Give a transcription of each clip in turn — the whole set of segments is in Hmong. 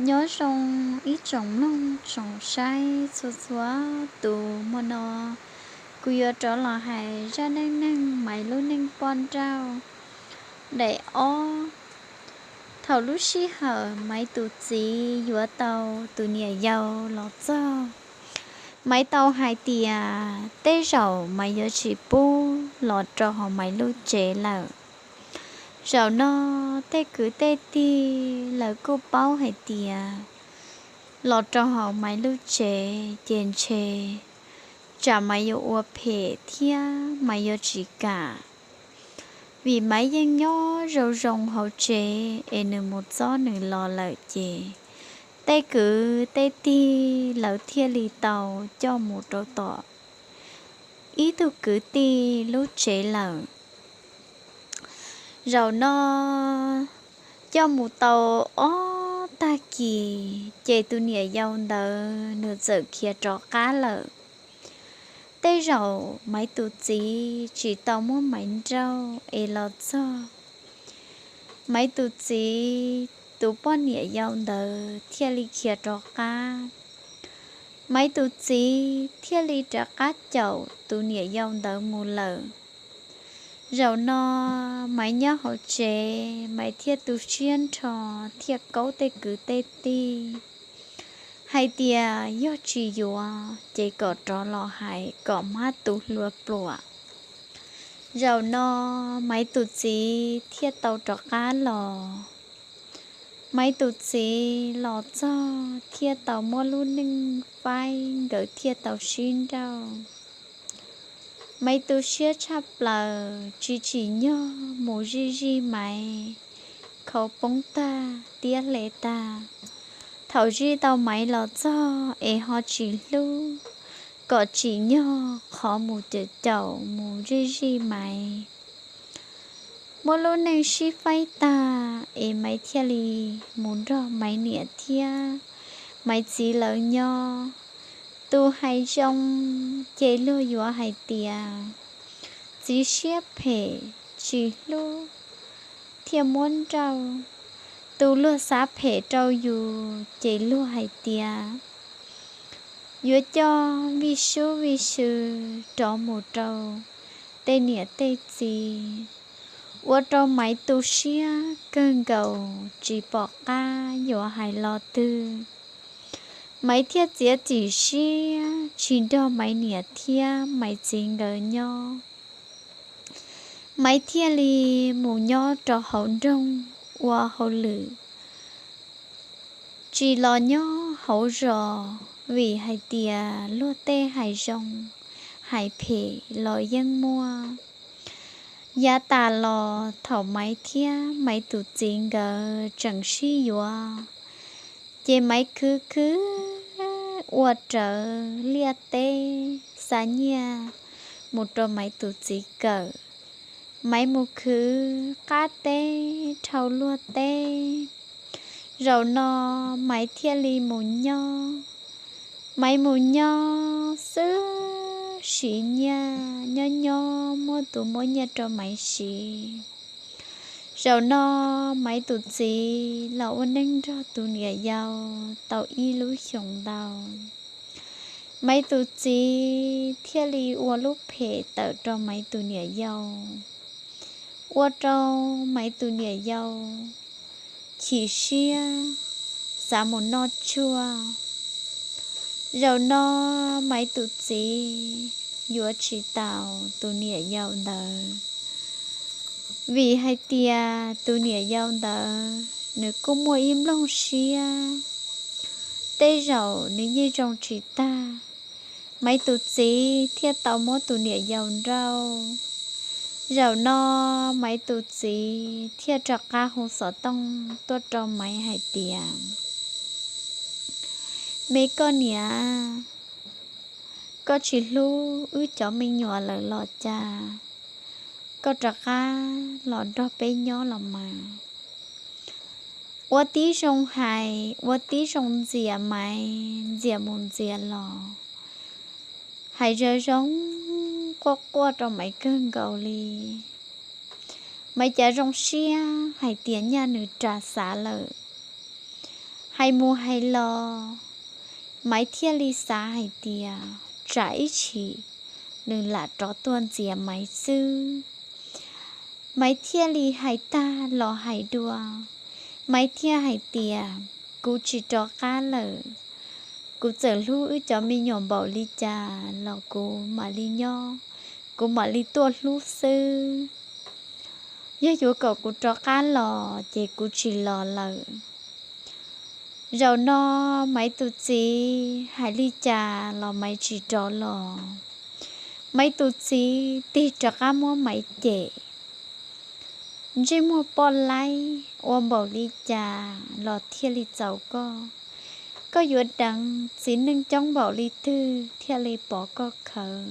Nyob zoo ib tsoom mloog tsoom saib txhua txhua tus, hmo no kuv yuav rov los hais zaj neej neeg Maiv lub neej poj nrauj daim ob. Thaum lub sij hawm Maiv tus txiv yuav tau tus niam yau los txog, Maiv tau hais tias tej zaum Maiv yuav tsis pub los rau hauv Maiv lub tsev lawm. Zaum no tej kwv tej tij lawv kuj paub hais tias los rau hauv Maiv lub tsev ces ntshe tsam Maiv yuav ua phem thiab Maiv yuav tsis kam, vim Maiv yeej nyob zoo zoo hauv tsev es nws mus txob nws los lawm ces tej kwv tej tij lawv thiaj li tau coj mus rau tom ib tug kwv tij lub tsev lawm. Zaum no coj mus tau ob tag kis ces tus niam yau ntawd nws txawm khiav rov qab lawm. Tej zaum Maiv tus txiv tsis tau muab Maiv nrauj es los txog, Maiv tus txiv tus poj niam yau ntawd thiaj li khiav rov qab. Maiv tus txiv thiaj li rov qab caum tus niam yau ntawd mus lawm. Zaum no Maiv nyob hauv tsev, Maiv thiaj tu siab nrho thiaj kaub tej kwv tej tij hais tias yog tsis yuav ces kom rov los hais kom hmab tu hlua pluam. Zaum no Maiv tus txiv thiaj tau rov qab los. Maiv tus txiv los txog thiaj tau muab lub neej faib, nkawd thiaj tau sib nrauj. Maiv tu siab tshaj plaws, tsis tsim nyog mus zij zij Maiv, khau poob tag tiab hle tag. Thaum zij tau Maiv los txog es ho tsis hlub, kom tsim nyog qhov mus caum caum mus zij zij Maiv. Muab lub neej sib faib tag es Maiv thiaj li mus nrog Maiv niam thiab Maiv txiv lawv nyob. Tus hais zoo ces luag yuav hais tias txiv siab phem tsis hlub thiaj muab nrauj. Tus luag xav phem rau yus ces luag hais tias yuav coj vij sub vij sw rov mus rau tej niam tej txiv, ua rau Maiv tu siab kawg nkaus tsis pom qab yuav hais lo twg. Maiv thiaj txiav txim siab tsis nrog Maiv niam thiab Maiv txiv nkawd nyob. Maiv thiaj li mus nyob rau hauv nroog ua hauj lwm, tsis los nyob hauv zos vim hais tias luag tej hais zoo hais phem los yeej muaj. Yav tas los thaum Maiv thiab Maiv tus txiv nkawd tseem sib yuav, ces Maiv khwv khwv ua rawv liaj teb xa nyiaj mus rau Maiv tus txiv kawm. Maiv mus khwv qab teb dhau luag teb. Zaum no Maiv thiaj li mus nyob. Maiv mus nyob xwb, siv nyiaj nyob nyob muab tus muab nyiaj rau Maiv siv. Zaum no Maiv tus txiv los ua neej nrog tus niam yau tau ib lub xyoos ntau. Maiv tus txiv thiaj li ua lub phem tawm rau Maiv tus niam yau, ua rau Maiv tus niam yau chim siab xav mus noj tshuaj. Zaum no Maiv tus txiv yuav tsis tau tus niam yau ntawd, vim hais tias tus niam yau ntawd nws kuj muaj ib nplooj siab, tej zaum nws yeej zoo tsis tag. Maiv tus txiv thiaj tau muab tus niam yau nrauj. Zaum no Maiv tus txiv thiaj rov qab hu xov tooj tuaj rau Maiv hais tias, me koj niam, koj tsis hlub wb cov me nyuam lawm los cas? Koj rov qab los nrog peb nyob los mas. Ua tib zoo hais, ua tib zoo ntxias Maiv, ntxias mus ntxias los, hais zoo zoo quaj quaj rau Maiv kawg nkaus li. Maiv cav zoo siab hais tias nyaj nws ras xav lawm. Hais mus hais los, Maiv thiaj li xav hais tias tsam ib chim nws lam rov tuaj ntxias Maiv xwb. Maiv thiaj li hais tag los hais dua, Maiv thiaj hais tias, Kuv tsis rov qab lawm. Kuv txawm hlub wb cov me nyuam npaum li cas los kuv mam li nyob, kuv mam li tuaj hlub xwb. Yog yuav kom kuv rov qab los ces kuv tsis los lawm. Zaum no Maiv tus txiv hais li cas los Maiv tsis rov los. Maiv tus txiv tig rov qab muab Maiv cem. Ntsej muag poj laib ua npaum li cas los thiaj li txaus koj. Koj yuav deev txiv neej coob npaum li twg thiaj li pov koj khawv.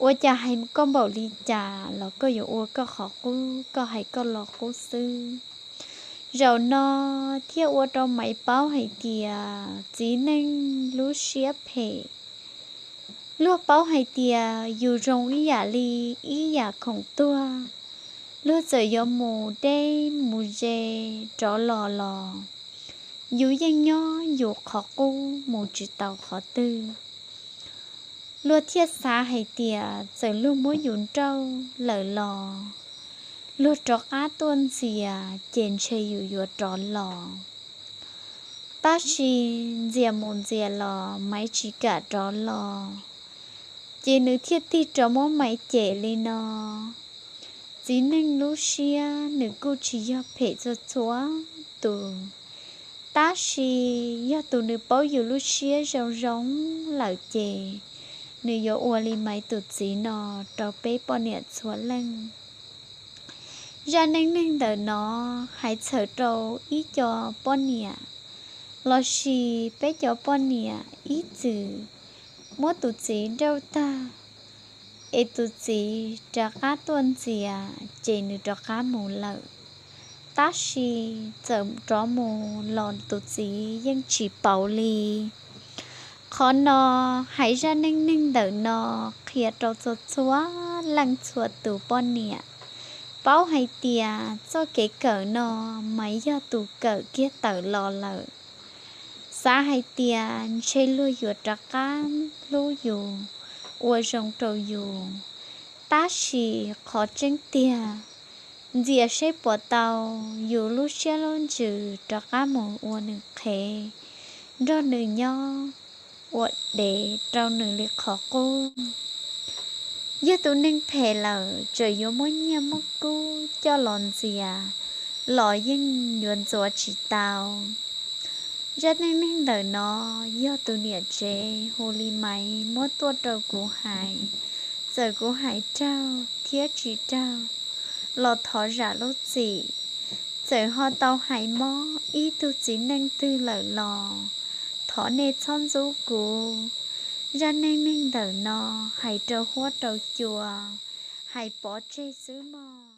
Ua cas hais koj npaum li cas los koj yuav ua koj qhov qub, koj hais koj lo qub xwb. Zaum no thiaj ua rau Maiv paub hais tias txiv neej lub siab phem. Luag paub hais tias yus zoo ib yam li ib yam khoom tuag, luag txawm yuav mus deb mus ze rov los los yus yeej nyob yus qhov qub mus tsis tau qhov twg. Luag thiaj xav hais tias txawm luag muab yus nrauj lawm los luag rov qab tuaj ntxias ces ntshe yus yuav rov los. Tab sis ntxias mus ntxias los Maiv tsis kam rov los, ces nws thiaj tig rov muab Maiv cem li no. Txiv neej lub siab nws kuj tsis yog phem txhua txhua tus, tab sis yog tus nws paub yus lub siab zoo zoo lawm ces nws yuav ua li Maiv tus txiv no rau peb poj niam txhua leej. Zaj neej neeg ntawm no hais txhawm rau ib co poj niam lossis peb cov poj niam ib txwm muab tus txiv nrauj tag es tus txiv rov qab tuaj ntxias ces nws rov qab mus lawm. Tab sis txawm rov mus los tus txiv yeej tsis pauv li. Qhov no hais zaj neej neeg ntawm no qhia rau txhua txhua leej txhua tus poj niam paub hais tias txoj kev kawm no mas yog tus kawm kiag tawm los lawm. Xav hais tias ntshe luag yuav rov qab hlub yus, ua zoo rau yus, tab sis qhov tseeb tiag, ntxias seb puas tau yus lub siab lub ntsws rov qab mus ua nws qhev, nrog nws nyob ua dev rau nws li qhov qub. Yog tus neeg phem lawm txawm yuav muab nyiaj muab kub coj los ntxias los yeej yuav ntxuav tsis tau. Zaj neej neeg ntawm no yog tus niam tsev hu li Maiv muab tuaj rau kuv hais. Txawm kuv hais raug thiab tsis raug los thov zam lub txim. Txawm ho tau hais mob ib tug txiv neej twg lawm los thov nej txhob ntxub kuv. Zaj neej neeg ntawm no hais rau huab rau cua, hais pov tseg xwb mog.